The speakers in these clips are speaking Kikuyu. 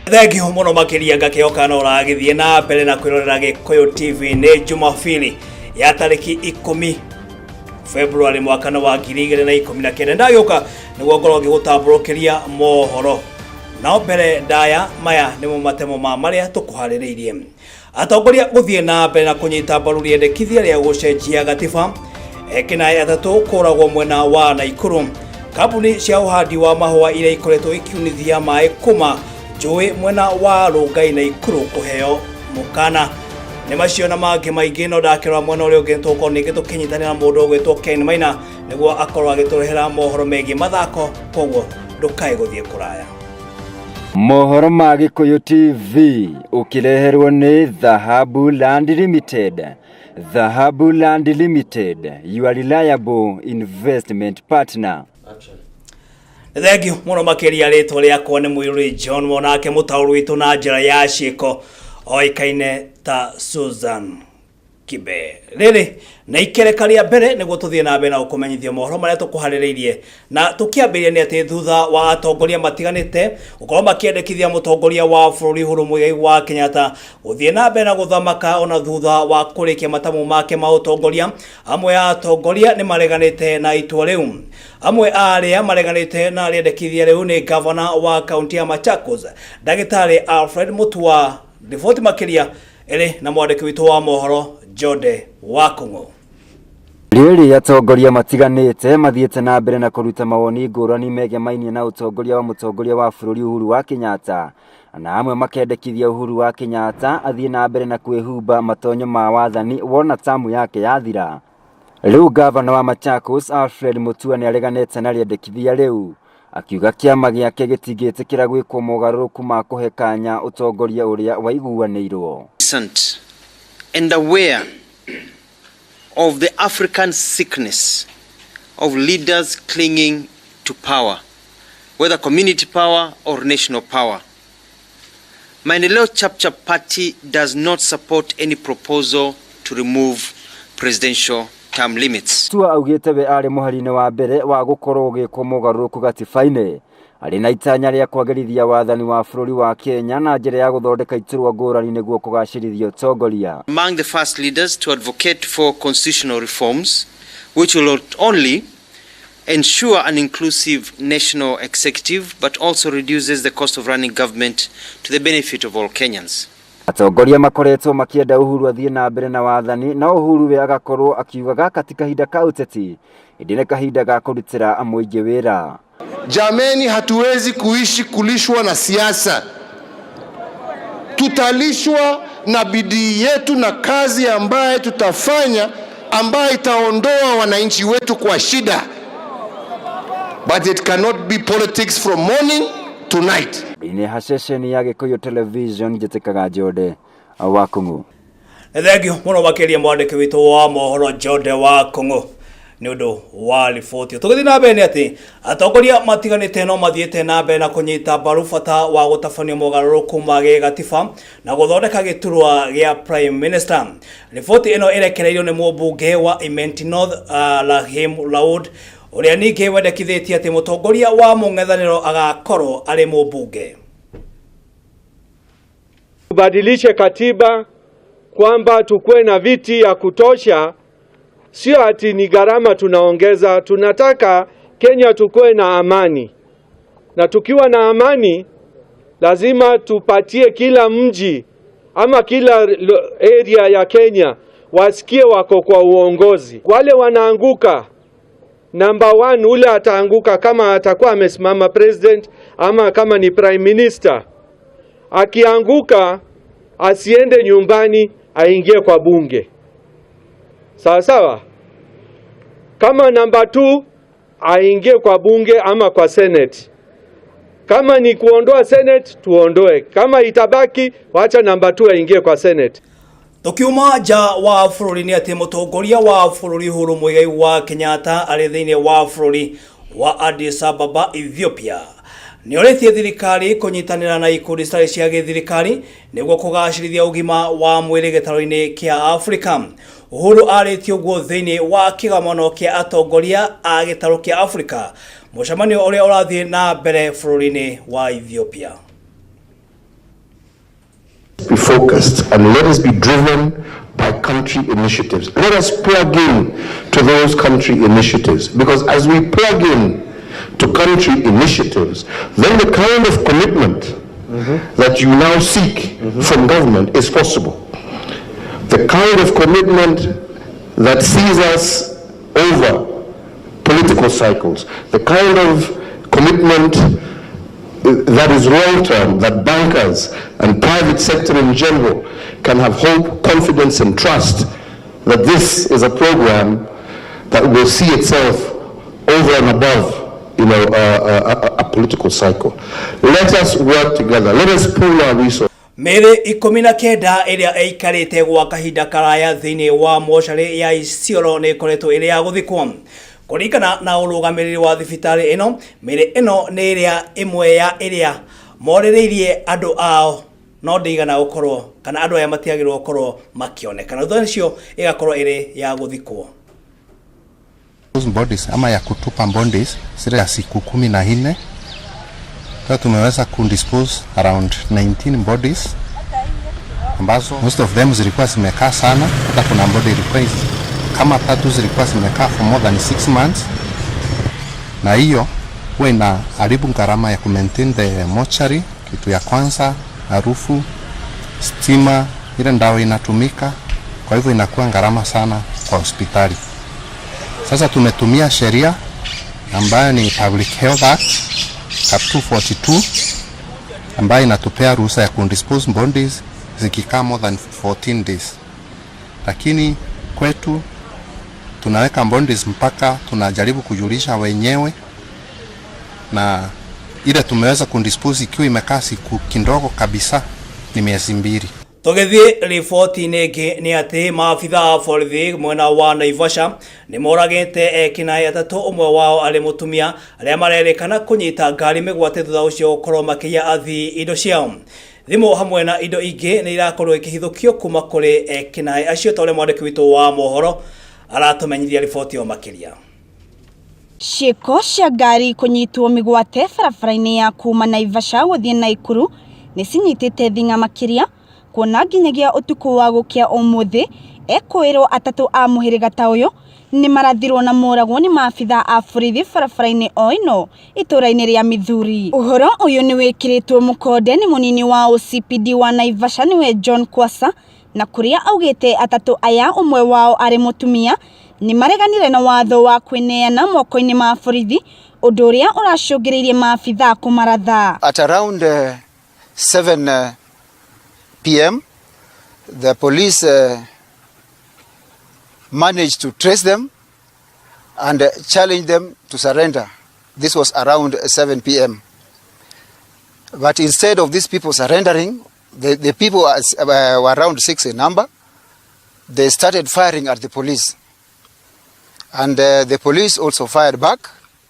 Thengio mũno makĩria, ngakĩhoka no ũragĩthiĩ na mbere na kwĩrorera Gĩkũyũ TV. Nĩ Jumapili ya tarĩki 10 February mwaka wa 2019. Ndagĩũka nĩguo ngorwo ngĩgũtambũrũkĩria mohoro, nao mbere ndaya maya nĩmo matemo ma marĩa tũkũharĩrĩirie. Atongoria gũthiĩ na mbere na kũnyita mbaru rĩendekithia rĩa gũcenjia gatiba. Ekinaĩ 3 kũragwo mwena wa Naikuru. Kambuni cia ũhandi wa mahũa iria ikoretwo ikiunithia maĩ kuma njũĩ mwena wa Rũngai Naikuru kũheo mũkana. Nĩ macio na mangĩ maingĩ, no ndakĩrora mwena ũrĩa ũngĩ tũgũkorwo ningĩ tũkĩnyitanĩra mũndũ ũgwĩtwo Ken Maina nĩguo akorwo agĩtũrehera mohoro megiĩ mathako, koguo ndũkae gũthiĩ kũraya. Mohoro ma Gĩkũyũ TV ũkĩreherwo nĩ Dhahabu Land Limited. Dhahabu Land Limited, your reliable investment partner. Thengio mũno makĩria. Rĩtwa rĩakwa nĩ Mũirũrĩ John, wonake mũtaũri witũ na njĩra ya ciĩko oĩkaine ta Susan Kibe. Rĩrĩ na ikereka rĩa mbere nĩguo tũthiĩ na mbere na gũkũmenyithia mohoro marĩa tũkũharĩrĩirie, na tũkĩambĩrĩria nĩ atĩ thutha wa atongoria matiganĩte gũkorwo makĩendekithia mũtongoria wa bũrũri Uhuru Muigai wa Kenyatta gũthiĩ na mbere na gũthamaka ona thutha wa kũrĩkia matamu make ma ũtongoria, amwe a atongoria nĩ mareganĩte na itua rĩu. Amwe a arĩa mareganĩte na rĩendekithia rĩu nĩ gavana wa kaunti ya Machakos, Ndagĩtarĩ Alfred Mutua. Riboti makĩria ĩrĩ na mwandĩki witũ wa mohoro Jode wa Kũng'ũ. Rĩrĩ atongoria matiganĩte mathiĩte na mbere na kũruta mawoni ngũrani megemainie na ũtongoria wa mũtongoria wa bũrũri Uhuru wa Kenyatta, na amwe makendekithia Uhuru wa Kenyatta athiĩ na mbere na kwĩhumba matonyo ma wathani wona tamu yake yathira. Rĩu gavana wa Machakos Alfred Mutua nĩ areganĩte na rĩendekithia rĩu, akiuga kĩama gĩake gĩtingĩtĩkĩra gwĩkwo mogarũrũku ma kũhe kanya ũtongoria ũrĩa waiguanĩirwo. And aware of the African sickness of leaders clinging to power, whether community power or national power. Maendeleo Chapchap Party does not support any proposal to remove presidential term limits. Mutua augĩte we arĩ mũhari-inĩ wa mbere wa gũkorwo gũgĩkwo mogarũrũku gatiba-inĩ, arĩ na itanya rĩa kwagĩrithia wathani wa bũrũri wa Kenya na njĩra ya gũthondeka iturwa ngũrani nĩguo kũgacĩrithia ũtongoria. Among the first leaders to advocate for constitutional reforms, which will not only ensure an inclusive national executive but also reduces the cost of running government to the benefit of all Kenyans. Atongoria makoretwo makĩenda Uhuru athiĩ na mbere na wathani, no Uhuru we agakorwo akiuga gaka ti kahinda ka ũteti, ĩndĩ nĩ kahinda ga kũrutĩra mũingĩ wĩra. Jameni, hatuwezi kuishi kulishwa na siasa. Tutalishwa na bidii yetu na kazi ambaye tutafanya ambayo itaondoa wananchi wetu kwa shida. But it cannot be politics from morning to night. Ndĩ ha ceceni ya Gĩkũyũ Television, njĩtĩkaga Njode wa Kũng'ũ. Thengio mũno makĩria mwandĩki witũ wa mohoro Jode wa Kũng'ũ nĩ ũndũ wa riboti. Tũgĩthiĩ na mbere nĩ atĩ atongoria matiganĩte no mathiĩte na mbere na kũnyita mbaru bata wa gũtabania mogarũrũku ma gĩgatiba na gũthondeka gĩturwa gĩa prime minister. Riboti ĩno ĩrekereirio nĩ mũmbunge wa Imenti North, Rahim Laud, ũrĩa ningĩ wendekithĩtie atĩ mũtongoria wa mũng'ethanĩro agakorwo arĩ mũmbunge. Tubadilishe katiba kwamba tukuwe na viti ya kutosha, sio ati ni gharama tunaongeza. Tunataka Kenya tukuwe na amani, na tukiwa na amani lazima tupatie kila mji ama kila area ya Kenya wasikie wako kwa uongozi. Wale wanaanguka, number one, ule ataanguka kama atakuwa amesimama president ama kama ni prime minister, akianguka asiende nyumbani, aingie kwa bunge. Sawa sawa. Kama number two aingie kwa bunge ama kwa senate. Kama ni kuondoa senate tuondoe, kama itabaki wacha number two aingie kwa senate. Tukiuma nja wa bũrũri nĩ atĩ mũtongoria wa bũrũri Uhuru Muigai wa Kenyatta arĩ thĩinĩ wa bũrũri wa Addis Ababa, Ethiopia, nĩ orĩtie thirikari kũnyitanĩra na ikundi citarĩ cia gĩthirikari nĩguo kũgacĩrithia ũgima wa mwĩrĩ gĩtarũ-inĩ kĩa Afrika. Uhuru arĩtie ũguo thĩinĩ wa kĩgomano kĩa atongoria a gĩtarũ kĩa Afrika, mũcemanio ũrĩa ũrathiĩ na mbere bũrũri-inĩ wa Ethiopia. focused and let us be driven by country initiatives. Let us plug in to those country initiatives, because as we plug in to country initiatives, then the kind of commitment that you now seek from government is possible. The kind of commitment that sees us over political cycles, the kind of commitment that is long term, that bankers and private sector in general can have hope, confidence, and trust that this is a program that will see itself over and above a political cycle. Let us work together. Let us pool our resources. Mĩĩrĩ 19 ĩrĩa ĩikarĩte gwa kahinda karaya thĩinĩ wa mocarĩ ya Isiolo nĩ ĩkoretwo ĩrĩ ya gũthikwo. Kũringana na ũrũgamĩrĩri wa thibitarĩ ĩno, mĩĩrĩ ĩno nĩ ĩrĩa ĩmwe ya ĩrĩa morĩrĩirie andũ ao no ndĩigana gũkorwo kana andũ aya matiagĩrĩirwo gũkorwo makĩonekana. Thutha ũcio ĩgakorwo ĩrĩ ya gũthikwo. Bodies ama ya kutupa bodies zile ya siku 14. Sasa tumeweza kudispose around 19 bodies ambazo most of them zilikuwa zimekaa sana. Hata kuna body ilikuwa kama tatu zilikuwa zimekaa for more than 6 months, na hiyo huwa inaharibu gharama ya kumaintain the mortuary. Kitu ya kwanza, harufu, stima, ile ndawa inatumika, kwa hivyo inakuwa gharama sana kwa hospitali. Sasa tumetumia sheria ambayo ni Public Health Act Cap 242 ambayo inatupea ruhusa ya kudispose bodies zikikaa more than 14 days, lakini kwetu tunaweka bodies mpaka tunajaribu kujulisha wenyewe, na ile tumeweza kudispose ikiwa imekaa siku kidogo kabisa ni miezi 2. Tũgĩthiĩ riboti-inĩ ĩngĩ nĩ atĩ maabitha a borithi mwena wa Naivasha nĩ moragĩte ekinaĩ atatũ, ũmwe wao arĩ mũtumia, arĩa marerĩkana kũnyita ngari mĩgwate thutha ũcio gũkorwo makĩiya athii indo ciao. Thimũ hamwe na indo ingĩ nĩ irakorwo ikĩhithũkio kuma kũrĩ ekinaĩ acio, ta ũrĩa mwandĩki witũ wa mohoro aratũmenyithia riboti ĩyo makĩria. Ciĩko cia ngari kũnyitwo mĩgwate barabara-inĩ ya kuma Naivasha gũthiĩ Naikuru nĩ cinyitĩte thing'a makĩria, kuona nginyagia ũtukũ wa gũkĩa ũmũthĩ ekũĩrwo atatũ a mũhĩrĩga ta ũyũ nĩ marathirwo na moragwo nĩ maabitha a borithi barabara-inĩ o ĩno itũũra-inĩ rĩa Mithuri. Ũhoro ũyũ nĩ wĩkĩrĩtwo mũkonde nĩ mũnini wa OCPD wa Naivasha, nĩwe John Kwasa, na kũrĩa augĩte atatũ aya, ũmwe wao arĩ mũtumia, nĩ mareganire na watho wa kwĩneana moko-inĩ ma borithi, ũndũ ũrĩa ũracũngĩrĩirie maabitha kũmaratha. At around 7 p.m., the police managed to trace them and challenge them to surrender. This was around 7 p.m. But instead of these people surrendering, the people were around six in number, they started firing at the police. And the police also fired back.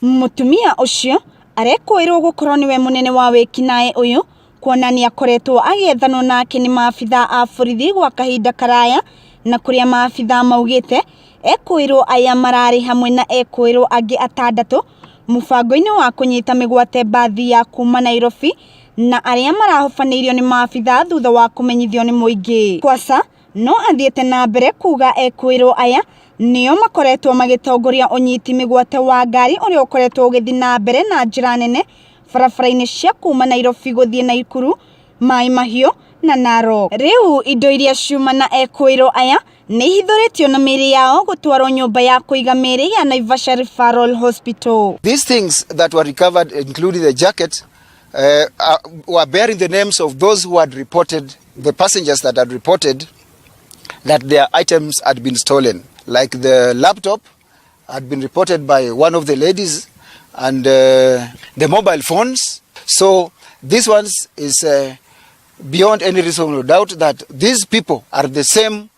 Mũtumia ũcio arekũĩrwo gũkorwo nĩwe mũnene wa wĩkinaĩ ũyũ, kuona nĩ akoretwo agĩethanwo nake nĩ maabitha a borithi gwa kahinda karaya, na kũrĩa maabitha maugĩte ekũĩrwo aya mararĩ hamwe na ekũĩrwo angĩ atandatũ mũbango-inĩ wa kũnyita mĩgwate mbathi ya kuma Nairobi, na arĩa marahobanĩirio nĩ maabitha thutha wa kũmenyithio nĩ mũingĩ. Kwasa no athiĩte na mbere kuga ekũĩrwo aya nĩo makoretwo magĩtongoria ũnyiti mĩgwate wa ngari ũrĩa ũkoretwo ũgĩthiĩ na mbere na njĩra nene barabara-inĩ cia kuma Nairobi gũthiĩ Naikuru, Mai Mahiũ na Narok. Rĩu indo iria ciuma na ekũĩrwo aya nĩ ihithũrĩtio na mĩĩrĩ yao gũtwarwo nyũmba ya kũiga mĩĩrĩ ya Naivasha Referral Hospital. These things that were recovered, including the jacket, were bearing the names of those who had reported, the passengers that had reported that their items had been stolen. Like the laptop had been reported by one of the ladies, and the mobile phones. So this one is beyond any reasonable doubt that these people are the same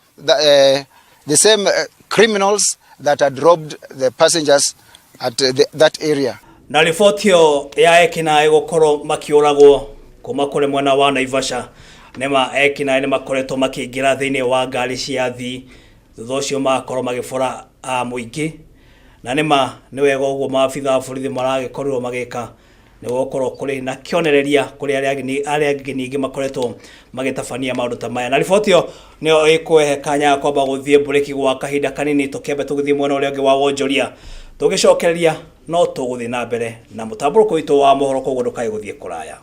criminals that had robbed the passengers at that area. Na riboti ĩyo ya ekinaĩ gũkorwo makĩũragwo kuma kũrĩ mwena wa Naivasha, nĩma ekinaĩ nĩ makoretwo makĩingĩra thĩinĩ wa ngari cia athii, thutha ũcio magakorwo magĩbora a mũingĩ, na nĩma nĩ wega ũguo maabitha a borithi maragĩkorirwo magĩka. Nĩ gũkorwo kũrĩ na kĩonereria kũrĩ arĩa angĩ arĩa angĩ ningĩ makoretwo magĩtabania maũndũ ta maya. Na riboti ĩyo nĩyo ĩkũhe kanya ga kwamba gũthiĩ mburĩki gwa kahinda kanini, tũkĩambe tũgĩthiĩ mwena ũrĩa ũngĩ wa wonjoria. Tũgĩcokereria no tũgũthiĩ na mbere na mũtambũrũko witũ wa mohoro, koguo ndũkae gũthiĩ kũraya.